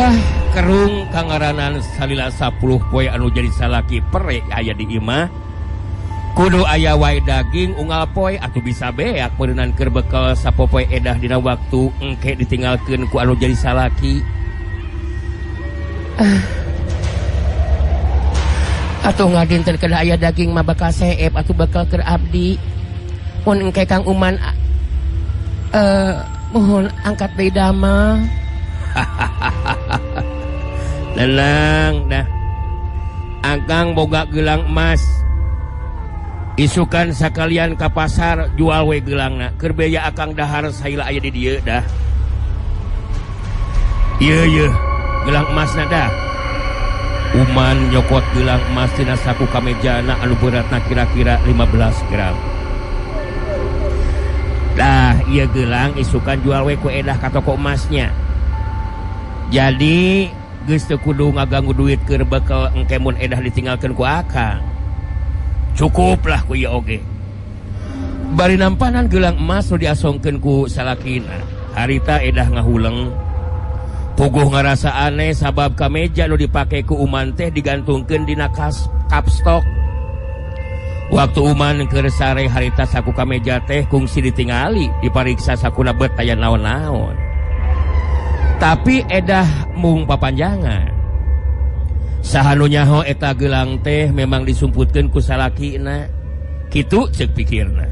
Edah kerung kangaranan salila 10 poe anu jadi salaki pere aya di imah. Kudu aya wae daging unggal poe atuh bisa beak meureunnan keur bekel sapopoe edah dina waktu engke ditinggalkeun ku anu jadi salaki. Atuh ngadinten kedah aya daging mah bakal seep atuh bekal keur abdi. Mun engke Kang Uman mohon angkat deui damel. Tenang dah. Akang boga gelang emas. Isukan sakalian ka pasar jual we gelangna. Keur beya akang dahar saila aya di dieu dah. Ieu yeuh gelang emasna dah. Uman nyokot gelang emas tina saku kamejana anu beratna kira-kira 15 gram. Dah ieu gelang isukan jual we ku edah ka toko emasnya. Jadi geus teu kudu ngaganggu duit keur bekel engke mun edah ditinggalkeun ku akang. Cukuplah ku ieu oge. Bari nampanan gelang emas nu diasongkeun ku salakina. Harita edah ngahuleng. Puguh ngarasa aneh sabab kameja nu dipake ku Uman teh digantungkeun dina kapstok. Waktu Uman keur sare harita saku kameja teh kungsi ditingali dipariksa sakuna bet aya naon-naon. Tapi edah mung papanjangan. Saha nu nyaho eta gelang teh memang disumputkeun ku salakina. Kitu ceuk pikirna.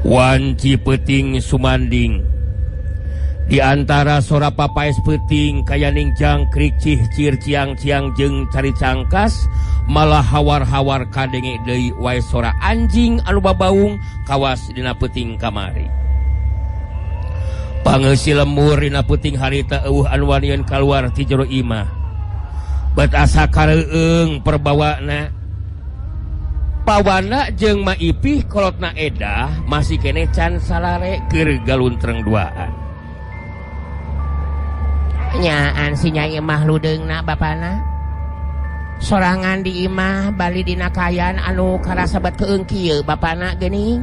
Wanci peuting sumanding. Di antara sora papaes peuting kayaning jangkrik cih cir ciang-ciang jeung cari cangkas malah hawar-hawar kadenge deui wae sora anjing anu babaung kawas dina peuting kamari. Pangeusi lembur dina peuting harita eueuh anu wanian kaluar ti jero imah. Bet asa kareueung perbawana. Pawana jeung Maipih kolotna edah masih keneh can salare keur galuntreng duaan. Nyaan si Nyai mah ludeungna bapana. Sorangan di imah bali dina kaayaan anu karasa bet keung kieu bapana geuning.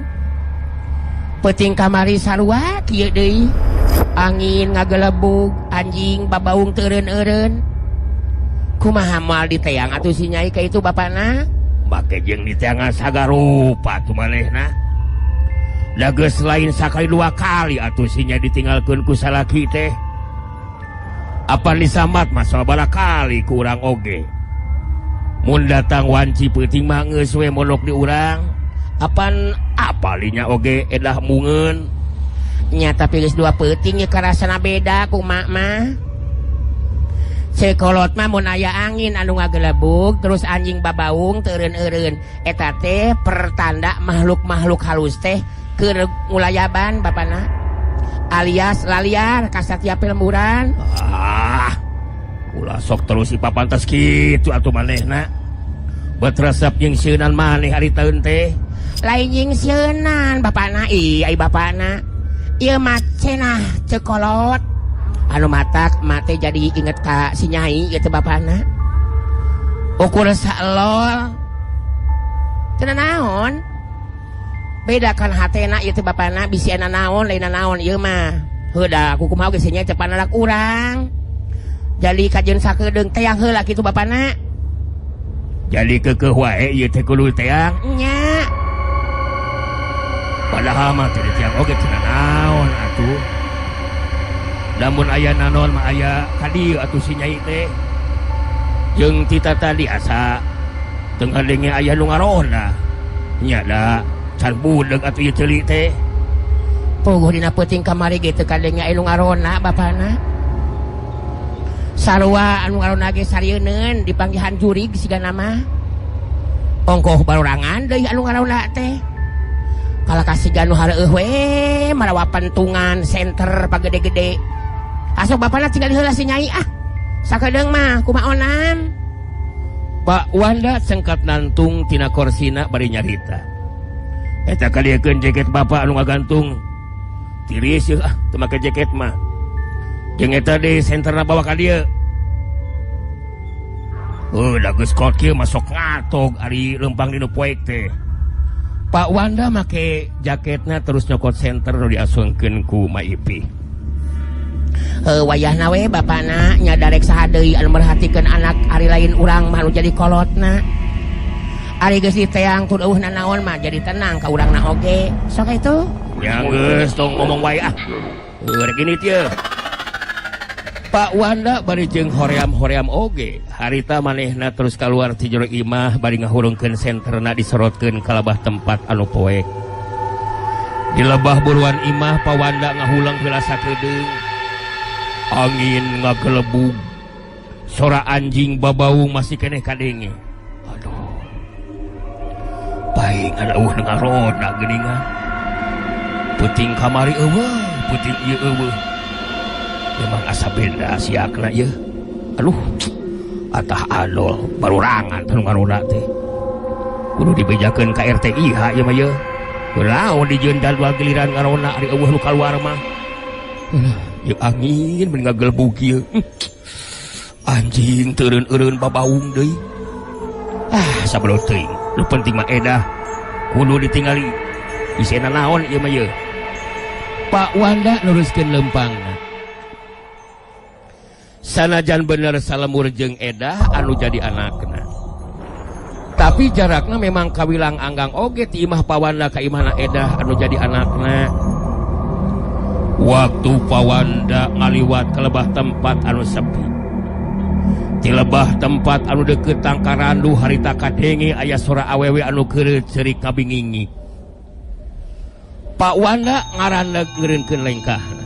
Peuting kamari sarua kieu deui. Angin ngagelebug, anjing babaung teu eureun-eureun. Kumaha moal diteang atuh si Nyai ka itu bapana? Make jeung diteangan sagarupa atuh manehna. Da geus lain sakali dua kali atuh si Nyai ditinggalkeun ku salaki teh. Apa disambat mah sabaraha kali ku urang oge. Mun datang wanci peuting mah geus we mondok di urang. Apan apalinya oge edah mungeun. Nya tapi geus dua peuting ye karasana beda ku mak mah. Sekolot mah mun aya angin anu ngagelebug terus anjing babaung teu eureun-eureun. Eta teh pertanda makhluk-makhluk halus teh keur ngulayaban bapana. Alias laliar ka satiap lemburan. Ah, ulah sok terus si papantas kitu atuh manehna. Bet resep jeung sieunan maneh ari taeun teh. Lain jeung sieunan bapana, ih ai bapana. Ieu mah cenah cekolot. Anu matak mate jadi inget ka si Nyai ieu teh bapana. Ukur saelol. Teu naon? Bedakan hatena ieu teh bapana bisi ana naon lain naon ieu mah. Heuh da ku kumaha ge si Nyai teh panalak urang. Jadi kajeun sakedeung teang heula kitu bapana. Jadi keukeuh wae ieu teh kudu teang. Nya. Padahal mah teh teang oge teu naon atuh. Lamun aya naon mah aya ka dieu atuh si Nyai teh. Jeung tita tadi asa teu ngadenge aya nu ngaronda. Nya da can budeug atuh ieu ceuli teh. Puguh dina peuting kamari ge teu kadenge aya nu ngaronda bapana. Sarua anu ngaronda ge sarieun dipanggihan jurig sigana mah. Ongkoh barorangan deui anu ngaronda teh. Kalah kasigan nu hareueuh we marawa pentungan senter pagede-gede. Asok bapana tinggal heula si Nyai ah. Sakedeung mah kumaha onam. Pak Wanda sengkat nantung tina korsina bari nyarita. Eta kadieukeun jaket bapak anu ngagantung. Tiris yeuh ah teu make jaket mah. Jeung eta deui senterna bawa ka dieu. Heuh da geus kot kieu mah sok ngatog ari leumpang dinu poek teh. Pak Wanda make jaketna terus nyokot senter nu diasungkeun ku Maipi. Wayahna we bapana nya darek saha deui anu merhatikeun anak ari lain urang mah anu jadi kolotna. Ari geus diteang tur eueuh nanaon mah jadi tenang ka urangna oge. Sok itu. Ya geus tong ngomong wae ah. Rek ini teu. Pak Wanda bari jeung hoream-hoream oge. Harita manehna terus kaluar ti jero imah bari ngahurungkeun senterna disorotkeun ka lebah tempat anu poek. Di lebah buruan imah Pak Wanda ngahulang heula sakedeung. Angin ngagelebug. Sora anjing babaung masih keneh kadenge. Aduh. Paing ada eueuh ngaroda geuningan. Peuting kamari eueuh, peuting ieu eueuh. Memang asa beda siakna ieu. Aduh. Atah adol barurangan teu ngaroda teh. Kudu dibejakeun ka RTIH ieu mah ieu. Kunaon dijieun jadwal giliran ngaroda ari eueuh nu kaluar mah. Ieu angin mun ngagelebug ieu. Anjing teureun-eureun babaung deui. Ah, sabeulah teuing. Nu penting mah edah kudu ditingali. Isena naon ieu mah ieu. Pak Wanda neruskeun lempangna. Sanajan bener salemur jeung edah anu jadi anakna. Tapi jarakna memang kawilang anggang oge ti imah Pak Wanda ka imahna edah anu jadi anakna. Waktu Pak Wanda ngaliwat ke lebah tempat anu sepi. Di lebah tempat anu deukeut tangkarandu harita kadenge aya sora awewe anu keureut ceurik kabingingi. Pak Wanda ngarandeug ngeureunkeun lengkahna.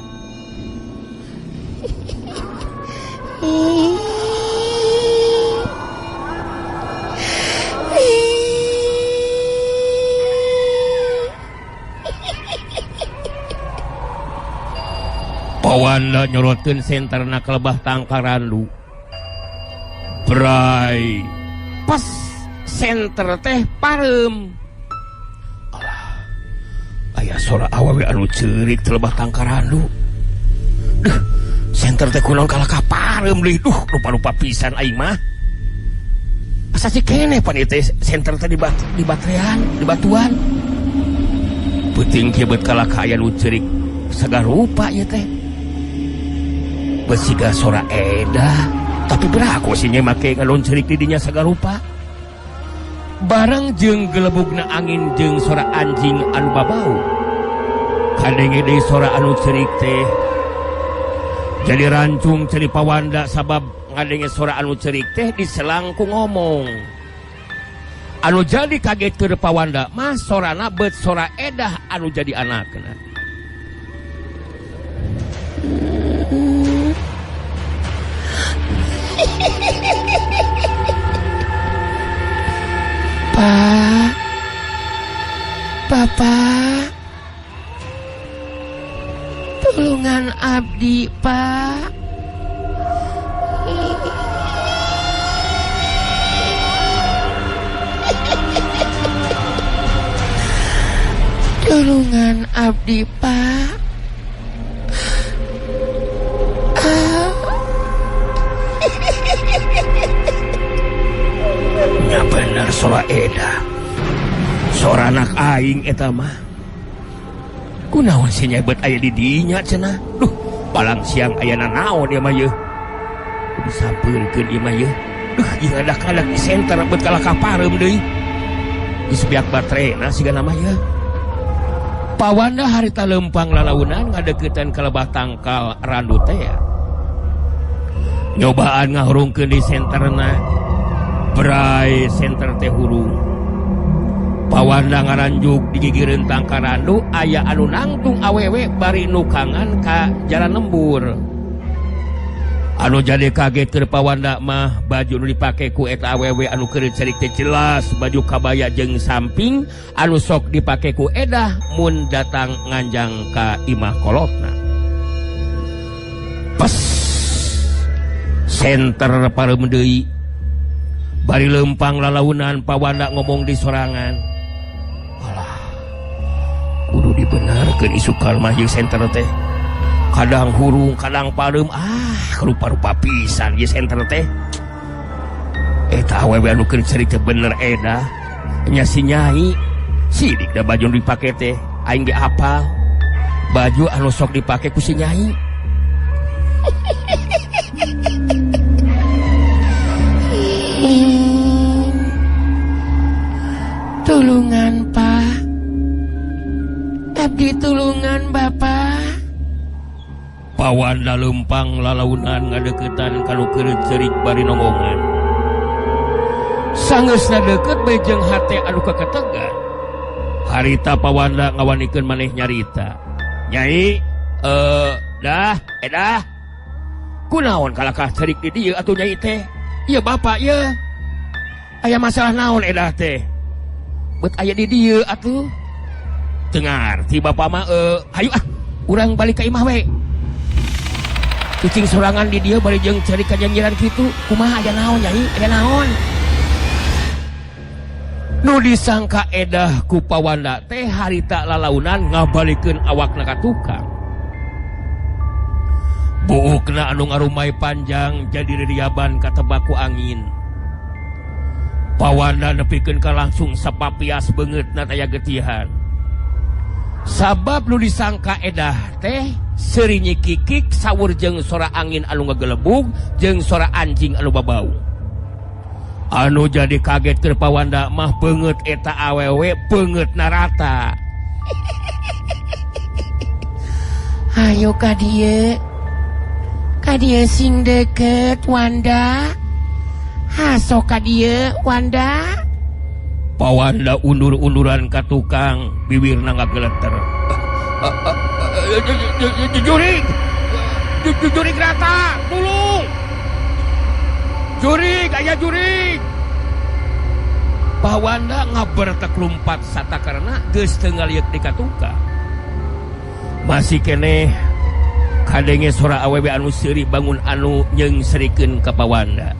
Pak Wanda nyorotkeun senterna ka lebah tangkarandu. Bray, pas senter teh pareum. Alah, aya sora awewe anu ceurik teh lebah tangkarandu. Duh, senter teh kunaon kalah ka pareum deui. Duh, rupa-rupa pisan aing mah. Asa si keneh pan ieu teh senter teh di batean, di batuan. Peuting kieu beut kalah ka aya nu ceurik sagarupa ieu teh. Besiga sora edah. Tapi beraku sih make ngalon cerik didinya sagarupa. Bareng jeung gelebugna angin jeung sora anjing anu babau. Kadenge deui sora anu cerik teh. Jadi rancung ceri Pak Wanda sabab ngadenge sora anu cerik teh diselang ku ngomong. Anu jadi kaget keur Pak Wanda mah sorana beut sora edah anu jadi anakna. Pak, Papa, tulungan abdi, Pak. Tulungan abdi, Pak. Nya bener sora edah. Sora anak aing eta mah. Kunaon sih nyebet aya di dinya cenah. Duh, palang siang aya nanaon ieu mah yeuh. Disampeurkeun ieu mah yeuh. Duh, ieu ngadak-ngadak di senter bet kalah ka pareum deui. Geus beak baterena sigana mah yeuh. Pak Wanda harita lempang lalaunan ngadeuketan ka lebah tangkal randu teh. Nyobaan ngahurungkeun di senterna. Bray senter teh hurung. Pak Wanda ngaranjuk di gigireun tangkal randu aya anu nangtung awewe bari nukangan ka jalan lembur. Anu jadi kaget keur Pak Wanda mah baju nu dipake ku eta awewe anu keureut cerik teh jelas baju kabaya jeung samping anu sok dipake ku edah mun datang nganjang ka imah kolotna. Pes senter pareum deui. Bari lempang lalaunan Pak Wanda ngomong di sorangan. Alah, kudu dibenarkeun isukan mah ieu senter teh. Kadang hurung, kadang pareum. Ah, rupa-rupa pisan ieu senter teh. Eta awewe anu keur cerik teh bener edah. Nya si Nyai, sidik da baju nu dipake teh, aing ge apal. Baju anu sok dipake ku si Nyai. Tulungan Pak, abdi tulungan Bapak. Pawanda lempang lalaunan ngadeukeutan ka nu keur ceurik bari nongongan. Sangeusna deukeut bae jeung hate anu kaketegan. Harita Pawanda ngawanikeun maneh nyarita. Nyai, dah, edah. Kunaon kalakah ceurik di dieu atuh nyai teh? Ieu bapak ieu. Aya masalah naon edah teh? Bet aya di dieu atuh. Teu ngarti bapak mah hayu ah, urang balik ka imah we. Cicing sorangan di dieu bari jeung ceurik kajanjiran kitu. Kumaha aya naon nyai? Aya naon? Nu disangka edah ku Pawanda teh harita lalaunan ngabalikeun awakna ka tukang. Buukna anu ngarumai panjang jadi ririaban katebak ku angin. Pawanda nepikeun ka langsung sapapias beungeutna taya getihan. Sabab nu disangka edah teh seuri nyikikik sawur jeung sora angin anu ngagelebug jeung sora anjing anu babau. Anu jadi kaget keur Pawanda mah beungeut eta awewe beungeutna rata. Ayo ka dieu. Ka dieu sing deket Wanda. Haso ka dieu Wanda. Pawanda undur-unduran ka tukang bibirna ngageleter. Jurig. Jurig rata, tulung. Jurig, aya jurig. Pawanda ngabertek lumpat satakarna geus teu ngalieu di ka tukang. Masih keneh kadenge sora awewe anu seuri bangun anu nyeungserikeun ka Pawanda.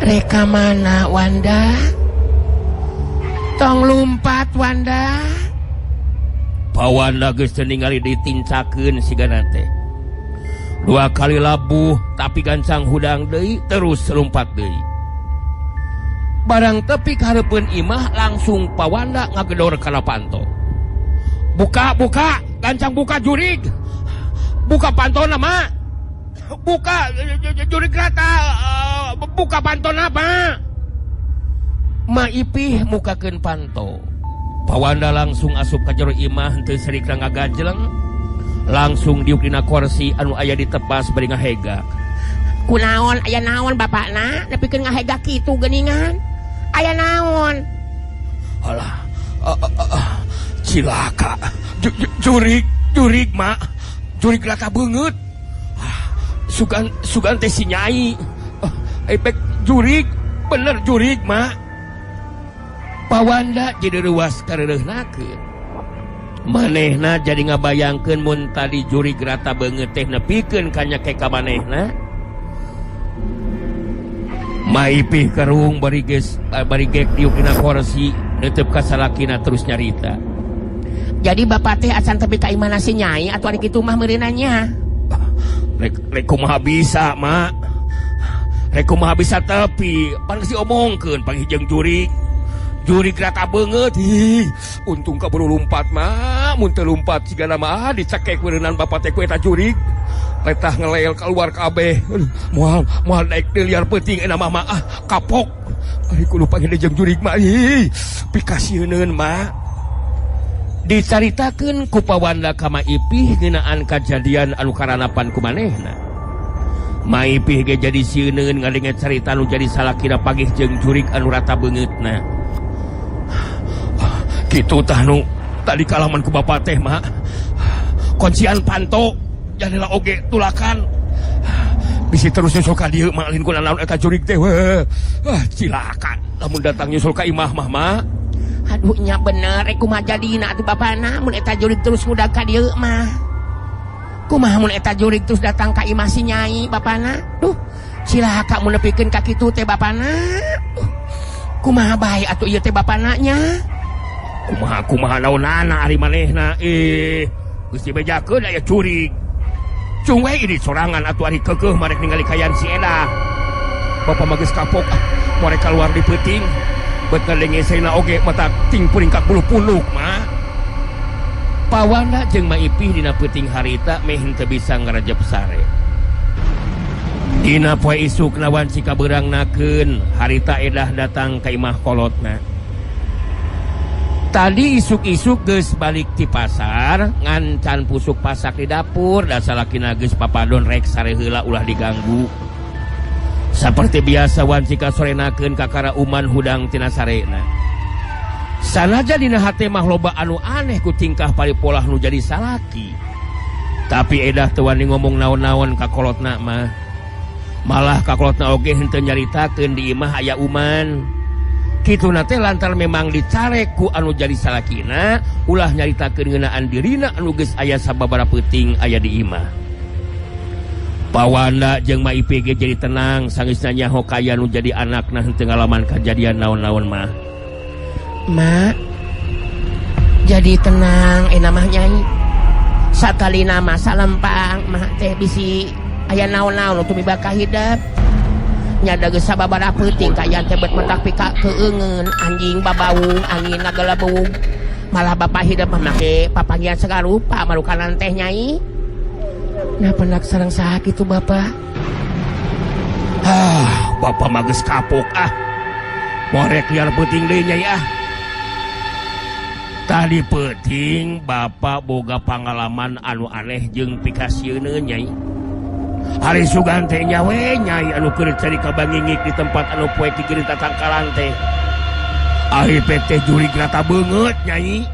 Reka mana Wanda? Tong lumpat Wanda. Pawanda geus teu ningali ditincakeun sigana teh. Dua kali labuh tapi gancang hudang deui terus lumpat deui. Barang tepi ka hareupeun imah langsung Pawanda ngagedor kana panto. Buka, buka, gancang buka jurig. Buka pantona, Mak. Buka jurig rata, buka pantona, Pak. Ma Ipih mukakeun panto. Pawanda langsung asup ka jero imah henteu sarikna ngagajleng. Langsung diuk dina kursi anu aya di tepas bari ngahegak. Kunaon aya naon bapakna nepikeun ngahegak kitu geuningan? Aya naon? Alah, cilaka. Jurig, jurig, Mak. Jurig rata beungeut. Sugan, sugan teh si nyai. Efek jurig, bener jurig, Mak. Pawanda jadi reuas kareureunahkeun. Manehna jadi ngabayangkeun mun tadi jurig rata beungeut teh nepikeun ka nyeke ka manehna. Maipih kerung bari geus bari gek diuk dina kursi neuteub ka salakina terus nyarita. Jadi bapak teh acan tepi ka imahna si nyai atuh ari kitu mah meureunanya. Rek kumaha bisa, Mak. Rek kumaha bisa tepi, pan geus diomongkeun panggih jeung jurig. Jurig rata beungeut. Ih, untung kaburu lumpat, Mak. Mun teu lumpat sigana mah dicekek meureunan bapak teh ku eta jurig. Letah ngeleel keluar kabeh. Aduh, moal moal daek deui liar peuting eta mah, Mak. Ah, kapok. Ari kudu panggih jeung jurig mah. Ih, pikasieuneun, Mak. Dicaritakeun ku Pawanda ka Ma Ipih ngeunaan kajadian anu karanapan ku manehna. Ma Ipih ge jadi sieuneun ngadenge carita nu jadi salakina pagih jeung jurig anu rata beungeutna. Kitu tah nu tadi kalaman ku bapak teh, Mak. Kuncian panto jadila oge tulakan. Bisi terus nyusul ka dieu, Mak, lain ku nanaon eta jurig teh we. Ah, cilaka lamun datang nyusul ka imah mah, Mak. Aduh nya bener rek kumaha jadina atuh bapana mun eta jurig terus ngudag ka dieu mah. Kumaha mun eta jurig terus datang ka imah si nyai bapana? Duh, cilaka mun nepikeun ka kitu teh bapana. Duh, kumaha bae atuh ieu teh bapana nya? Kumaha kumaha naonana ari manehna geus dibejakeun aya jurig. Cung we ini sorangan atuh ari keukeuh marek ningali kayan si Eda. Bapa mah geus kapok ah, moal keluar di peuting. Bet ngadenge seuna oge mata ting puringkak bulu punuk, Mak. Pawanda jeung Maipih dina peuting harita meh henteu bisa ngarejep sare. Dina poe isukna wanci kabeurangnakeun harita Edah datang ka imah kolotna. Tadi isuk-isuk geus balik ti pasar ngan can pusuk pasak di dapur da salakina geus papadon rek sare heula ulah diganggu. Saperti biasa wanci kasorenakeun kakara uman hudang tina sarena. Sanajan dina hate mah loba anu aneh ku tingkah paripolah nu jadi salaki. Tapi Edah teu wani ngomong naon-naon ka kolotna mah. Malah ka kolotna oge henteu nyaritakeun di imah aya uman. Kituna teh lantaran memang dicarek ku anu jadi salakina ulah nyaritakeun ngeunaan dirina anu geus aya sababaraha peuting aya di imah. Pawanda jeung Maipih ge jadi tenang sangeusna nyaho kaya nu jadi anakna henteu ngalaman kajadian naon-naon mah. Mak, jadi tenang mah nyai. Satalina mah salempang mah teh bisi aya naon-naon tumiba ka hidep. Nya da geus sababaraha peuting kaayaan teh bet mentak pika keungeun anjing babaung angin ngagelebung. Malah bapak hidep mah make papanggihan segala rupa marukanan teh nyai. Nah pendak sareng saha kitu bapak? Ah, bapak mah geus kapok ah. Morek liar peuting deui nyai ah. Tadi peuting bapak boga pangalaman anu aneh jeung pikasieun nyai. Hari sugan teh nya we nyai anu keur cari kabangingik di tempat anu poe kikirin tatangkalan teh. Ari teh jurig rata beungeut nyai.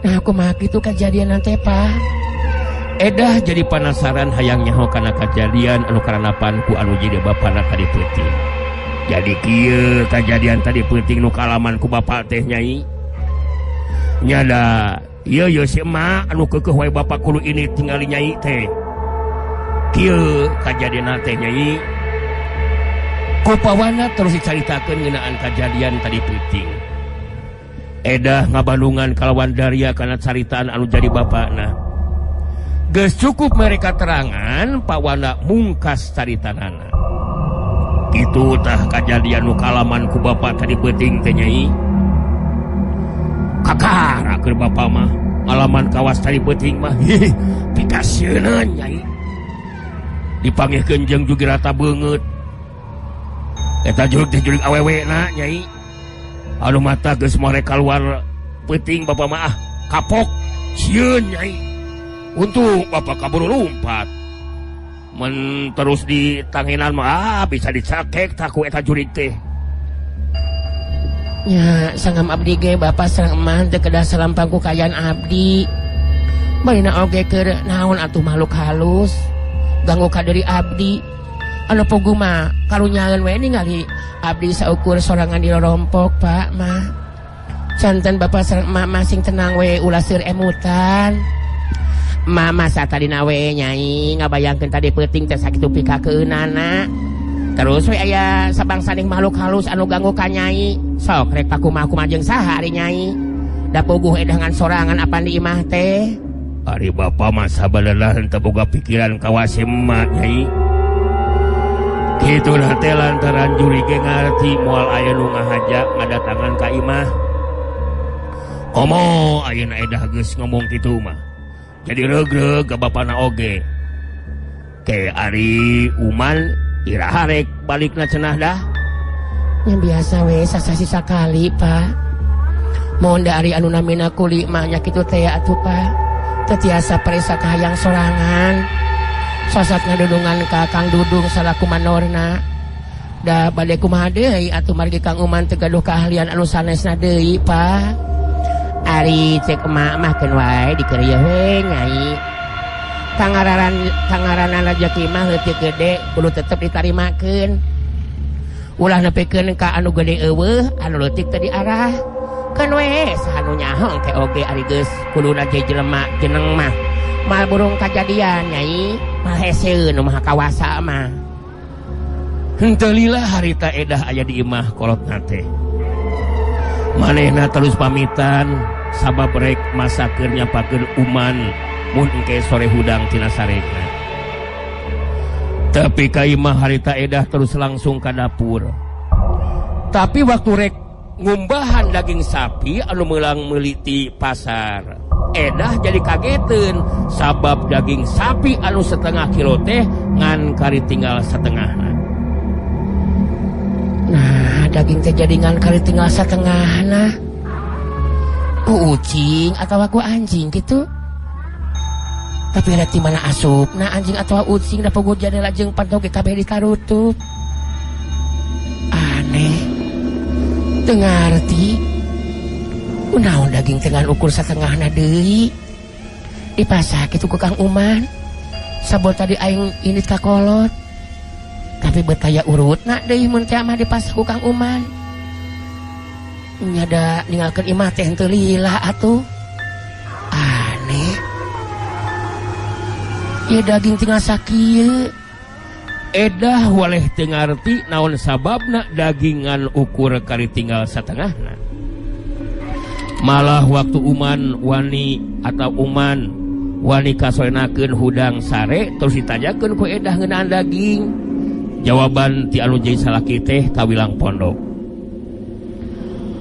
Nah kumaha kitu kajadian teh Pak? Edah jadi penasaran hayang nyaho kana kajadian anu karanapan ku anu jadi bapana tadi peuting. Jadi kieu kajadian tadi peuting nu kalaman ku bapak teh nyai. Nyada ieu ye si emak anu keukeuh wae bapak kudu ini tingali nyai teh. Kieu kajadian teh nyai. Ku pawana terus dicaritakeun ngeunaan kajadian tadi peuting. Edah ngabandungan kalawan daria kana caritaan anu jadi bapakna. Geus cukup mereka terangan, Pawana mungkas caritanana. Kitu tah kajadian nu kalaman ku bapak tadi peuting teh nyai. Kakara keur bapak mah ngalaman kawas tadi peuting mah pikasieun nyai. Dipanggihkeun jeung jugi rata beungeut. Eta jurig teh jurig awewe na nyai. Anu mata geus more kaluar peuting bapak mah ah kapok sieun nyai. Untuk bapak kaburu lompat men terus di tanginan mah bisa dicakek taku eta jurig teh. Nya sangam abdi ge bapak sareng emak teu kedah salampang ku kaayaan abdi. Barina oge keur naon atuh makhluk halus ganggu ka diri abdi. Anu puguh mah karunyaeun we ningali abdi saukur sorangan di rorompok Pak mah. Canten bapak sareng emak mah sing tenang we ulah seur emutan. Mama satadina we nyai ngabayangkeun tadi peuting teh sakitu pikakeunana. Terus we aya sabangsaning makhluk halus anu ganggu ka nyai. Sok rek pakumaha-kumaha jeung saha ari nyai. Da puguh edangan sorangan apan di imah teh. Ari bapa mah sabareuna henteu boga pikiran kawas emak nyai. Kitu teh lantaran juri ge ngarti moal aya nu ngahaja ngadatangan ka imah. Komo ayeuna edah geus ngomong kitu mah. Jadi regreg ke bapana oge. Ke ari uman iraha rek balikna cenah dah. Yang biasa we sasasi sakali Pak. Mohon da ari anu namina kuli mah nya kitu teh atuh Pak. Teu tiasa paresa kahayang sorangan. Sasat ngadudungan ka Kang Dudung salaku manorna. Da bade kumaha deui atuh margi Kang Uman teu gaduh keahlian anu sanesna deui Pak. Ari cek emak mah keun wae dikerieu we nyai. Kangaranan rejeki mah leutik gede kudu tetep ditarimakeun. Ulah nepikeun ka anu gede eueuh, anu leutik teu diarah. Keun we saha nu nyaho engke oge ari geus kuduna ge jelema jeneng mah. Mal burung kajadian nyai, mal heseun nu maha kawasa mah. Henteu lila harita Edah aya di imah kolotna teh. Manehna terus pamitan sabab rek masakeun nyapakeun uman mun engke sore hudang tina sarekna. Tapi ka imah harita Edah terus langsung ka dapur. Tapi waktu rek ngumbahan daging sapi anu meulang meuli ti pasar. Edah jadi kageteun sabab daging sapi anu setengah kilo teh ngan kari tinggal setengahna. Nah, daging teh jadi ngan kari tinggal setengahna. Ku ucing atau ku anjing gitu. Tapi rek di mana asupna anjing atau ucing da pogo jadela jeung panto ge kabeh ditarutup. Aneh. Teu ngarti. Kunaon daging teh ngan ukur satengahna deui. Dipasak kitu ku Kang Uman. Sabot tadi aing indit ka kolot. Tapi bet aya urutna deui mun teh mah dipasak ku Kang Uman. Nya da ninggalkeun imah teh henteu lila atuh. Aneh. Ieu daging tinggal sakieu. Edah waleh teu ngarti naon sababna dagingan ukur kari tinggal satengahna. Malah waktu Uman wani atau Uman wani kasoenakeun hudang sare terus ditanyakeun ku Edah ngeunaan daging. Jawaban ti anu jadi salaki teh kawilang pondok.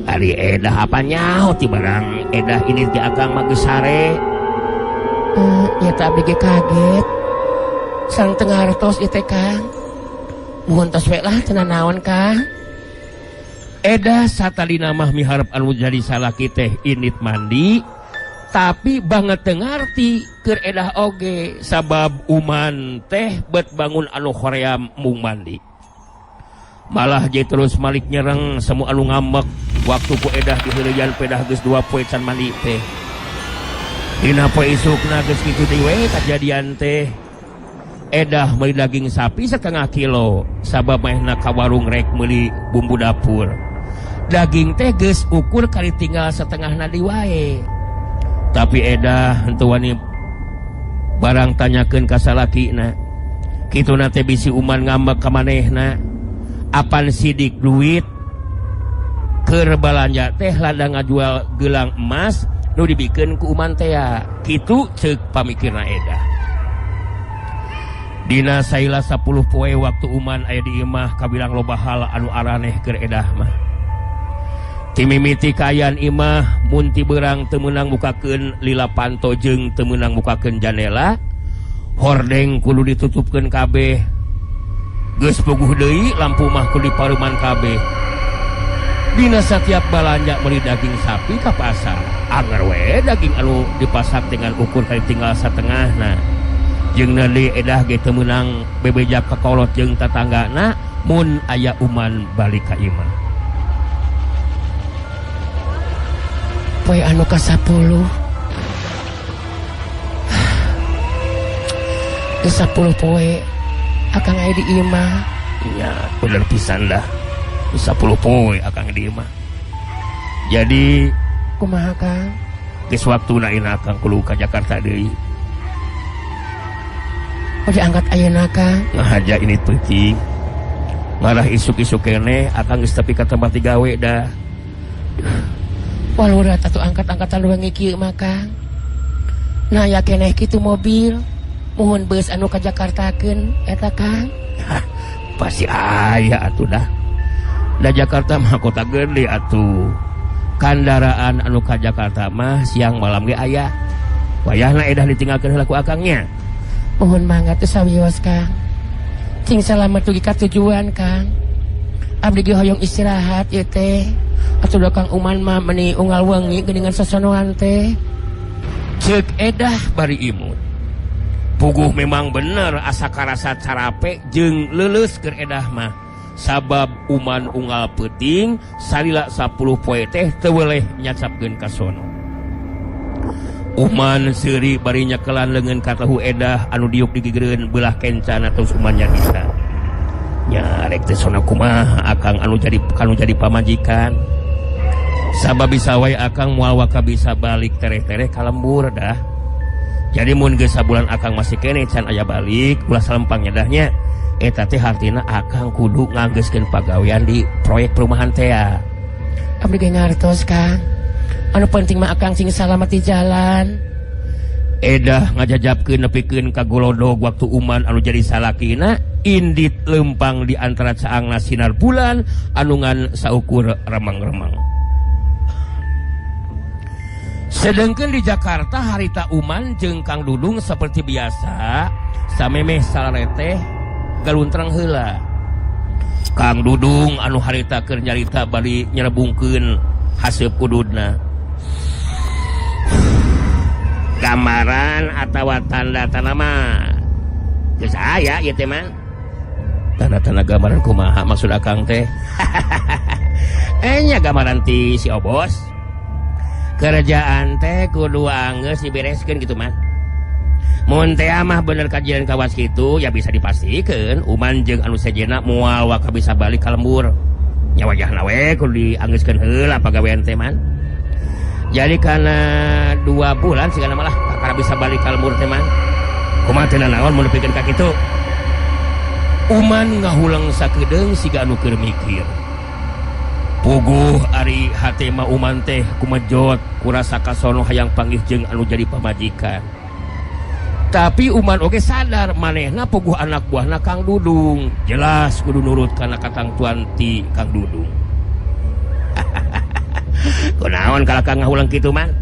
Ari Edah apa nyaho ti barang Edah ini ti akang mah geus sare. Ya tak abdi ge kaget. Sang teu ngartos ieu teh Kang. Muhun tos we lah teu nanaon Kang. Edah satadina mah miharep anu jadi salaki teh indit mandi, tapi banget teu ngarti keur Edah oge sabab Uman teh bet bangun anu hoream mung mandi. Malah je terus malik nyereng semu anu ngambek waktu ku Edah diheureyan pedah geus 2 poe can mandi teh. Dina poe isukna geus kitu deui we kajadian teh. Edah meuli daging sapi setengah kilo sabab maehna ka warung rek meuli bumbu dapur. Daging teh geus ukur kali tinggal setengahna deui wae. Tapi Edah henteu wani barang tanyakeun ka salakina. Kituna teh bisi Uman ngambek ka manehna. Apan sidik duit keur balanja teh lada ngajual gelang emas nu dibikeun ku Uman teh. Kitu ceuk pamikirna Edah. Dina saila 10 poe waktu Uman aya di imah kabilang loba hal anu araneh keur Edah mah. Timimiti kaayaan imah mun ti beurang teu meunang mukakeun lila panto jeung teu meunang mukakeun jandela, hordeng kudu ditutupkeun kabeh. Geus puguh deui lampu mah kudu dipareuman kabeh. Dina satiap balanja meuli daging sapi ka pasar, anger we daging anu dipasak dengan ukur kali tinggal satengahna. Jeung deui Edah ge teu meunang bebeja ka kolot jeung tatanggana mun aya Uman balik ka imah. Poe anu ka-10. Geus 10 poe akang aya di imah. Nya bener pisan dah. Geus 10 poe akang di imah. Jadi kumaha Kang? Geus waktuna ina akang kudu ka Jakarta deui. Oh, diangkat ayeuna Kang? Ngahaja ini peuting. Marah isuk-isuk keneh akang geus tepi ka tempat digawe dah. Walurat atuh angkat-angkatan wengi kieu mah Kang. Nah ya keneh kitu mobil. Muhun beus anu ka Jakartakeun eta Kang. Hah, pasti aya atuh dah. Da Jakarta mah kota gede atuh. Kandaraan anu ka Jakarta mah siang malam ge aya. Wayahna Edah ditinggalkeun heula ku akangnya. Mohon mangga teu sawios Kang. Cing salamet dugi ka tujuan Kang. Abdi ge hoyong istirahat ieu teh. Atuh da Kang Uman mah meuni unggal wengi geuningan sosonoan teh. Ceuk Edah bari imut. Puguh memang bener asa karasa carape jeung leuleus keur Edah mah. Sabab Uman unggal peuting salila 10 poe teh teu weleh nyacapkeun ka sono. Uman seuri bari nyekelan leungeun katahu Edah anu diuk digigireun beulah kencana terus Uman nyarita. Nya rek teh sona kumaha akang anu jadi kanu jadi pamajikan. Sabab bisa wae akang moal waka bisa balik tereh-tereh ka lembur dah. Jadi mun geus sabulan akang masih keneh can aya balik ulah salempang nyedahnya. Eta teh hartina akang kudu nganggeuskeun pagawean di proyek perumahan teh. Abdi ge ngartos Kang. Anu penting mah akang sing salamet di jalan. Edah ngajajabkeun nepikeun ka golodog waktu Uman anu jadi salakina indit lempang di antara caangna sinar bulan anu ngan saukur remang-remang. Sedengkeun di Jakarta harita Uman jeung Kang Dudung seperti biasa samemeh salareteh galuntrang heula. Kang Dudung anu harita keur nyarita bari nyerebungkeun haseup kududna. Gambaran atawa tanda-tanda mah geus aya ieu teh mah. Tanda-tanda gambaran kumaha maksud akang teh? Nya gambaran ti si Obos. Kerjaan teh kudu anggeus dibereskeun gitu man. Mun teh mah bener kajian kawas kitu ya bisa dipastikeun Uman jeung anu sejenna moal waka bisa balik ka lembur. Nya wajahna we kudu dianggeuskeun heula pagawean teh man. Jadi karena 2 bulan sigana malah kakara bisa balik ka lembur teh man. Kumaha teh nanaon mun nepikeun ka kitu? Uman ngahulang sakedeung siga anu keur mikir. Puguh ari hate mah Uman teh kumejot kurasa kasono hayang panggih jeung anu jadi pamajikan. Tapi Uman oge sadar manehna puguh anak buahna Kang Dudung. Jelas kudu nurut kana katangtuan ti Kang Dudung. Kunaon kalau Kang ngahulang kitu man?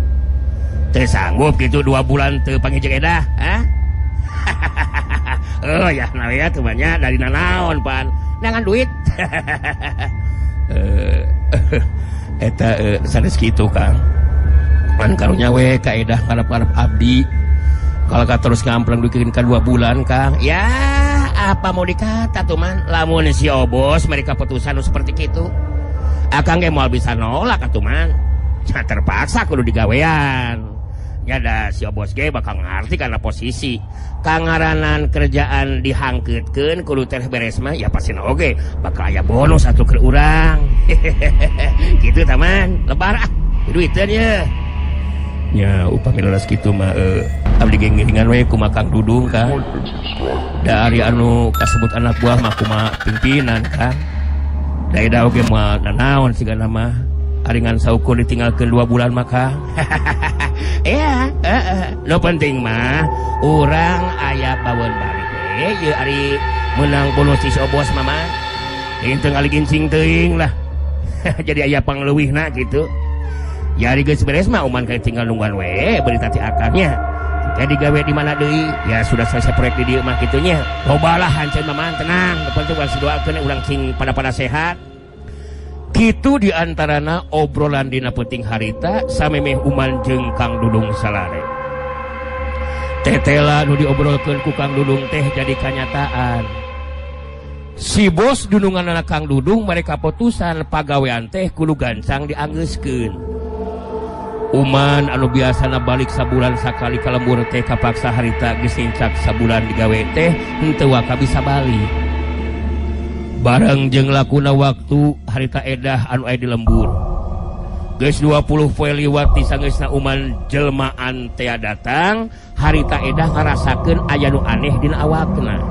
Teu sanggup kitu 2 bulan teu panggih jeung Edah, hah? Oh ya nah ya tuh banyak dari nanaon pan nangan duit. Eta sanes kitu Kang. Pan karunya we ka Edah ngarep-ngarep abdi. Kalau ka terus ngampleng duikeun ka 2 bulan Kang. Ya apa mau dikata tuh man, lamun si Obos mereka putusan seperti kitu. Akang ge moal bisa nolak atuh man. Ya, terpaksa kudu digawean. Ya da si Obos ge bakal ngarti karena posisi kangaranan kerjaan dihangkeutkeun kudu teh beres mah ya pasti oge bakal aya bonus atuh keur urang. Kitu taman lebar ah duiteun ye. Nya upami leres kitu mah abdi ge ngiringan we kumaha Kang Dudung Kang. Da ari anu kasebut anak buah mah kumaha pimpinan Kang. Da eda oge moal nanaon sigana mah ari ngan saukur ditinggalkeun 2 bulan mah Kang. Ya, nu penting mah urang aya baweun balik we ieu ari meunang bonus ti si Obos mah mah. Henteu ngaligincing teuing lah. Jadi aya pangleuwihna kitu. Ya ari geus beres mah Uman kayak tinggal nungguan we berita ti akangnya. Kayak digawe di mana deui? Ya sudah selesai proyek di dieu mah kitunya. Lobalah hanceun mah tenang, nu penting urang doakeun urang cing pada-pada sehat. Kitu diantarana obrolan dina peuting harita samemeh Uman jeung Kang Dudung salare. Tetela nu diobrolkeun ku Kang Dudung teh jadi kanyataan. Si bos dununganana Kang Dudung mereka putusan pagawean teh kudu gancang dianggeuskeun. Uman anu biasana balik sabulan sakali ka lembur teh kapaksa harita geus nincak sabulan digawe teh henteu waka bisa balik. Bareng jeung lakuna waktu harita Edah anu aya di lembur. Geus 20 poe liwat ti sanggeusna Uman jelmaan tea datang, harita Edah ngarasakeun aya nu aneh dina awakna.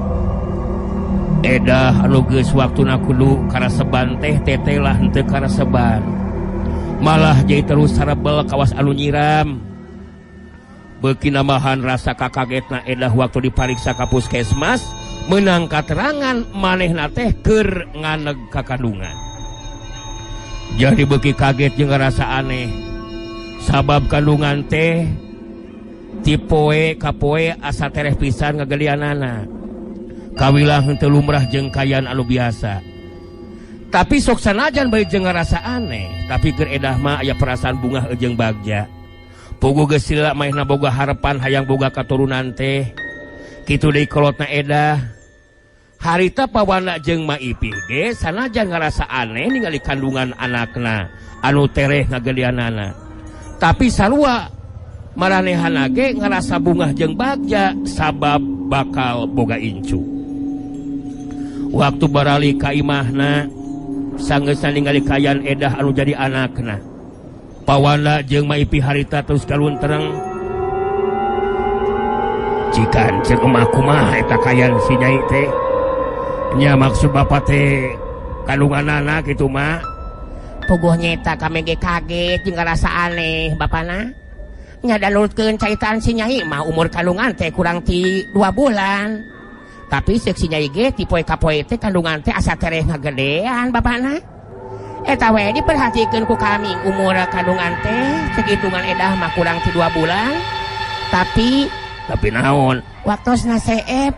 Edah anu geus waktuna kudu karaseban teh tetelah henteu karaseban. Malah jadi terus sarebel kawas anu nyiram. Beuki nambahan rasa kakagetna Edah waktu dipariksa ka puskesmas, menang katerangan manehna teh keur nganeg ka kandungan. Jadi beuki kaget jeung ngarasa aneh. Sabab kandungan teh ti poe ka poe asa tereh pisan ngagelianana. Kawilang henteu lumrah jeung kayan anu biasa. Tapi sok sanajan bari jeung ngarasa aneh, tapi keur Edah mah aya perasaan bungah jeung bagja. Puguh geus lila manehna boga harapan hayang boga katurunan teh. Kitu deui kolotna Edah. Harita pawana jeung Ma Ipih ge sanajan ngarasa aneh ningali kandungan anakna anu tereh ngagelianana. Tapi sarua maranehana ge ngarasa bungah jeung bagja sabab bakal boga incu. Waktu barali ka imahna sanggeusna ningali kayan Edah anu jadi anakna. Pawana jeung Ma Ipih harita terus kaluntereng. Cikan ceuk emak kumaha eta kayan si nyai teh. Nya maksud bapak teh kandunganana kitu mah. Puguh nyeta kami ge kaget jeung ngarasa aneh bapana. Nya dalurkeun caitan si nyai mah umur kandungan teh kurang ti 2 bulan. Tapi ceuk si nyai ge ti poe ka poe teh kandungan teh asa tereh ngagedean bapana. Eta we diperhatikeun ku kami umur kandungan teh segitungan edah mah kurang ti 2 bulan. Tapi Tapi naon? Waktosna seep.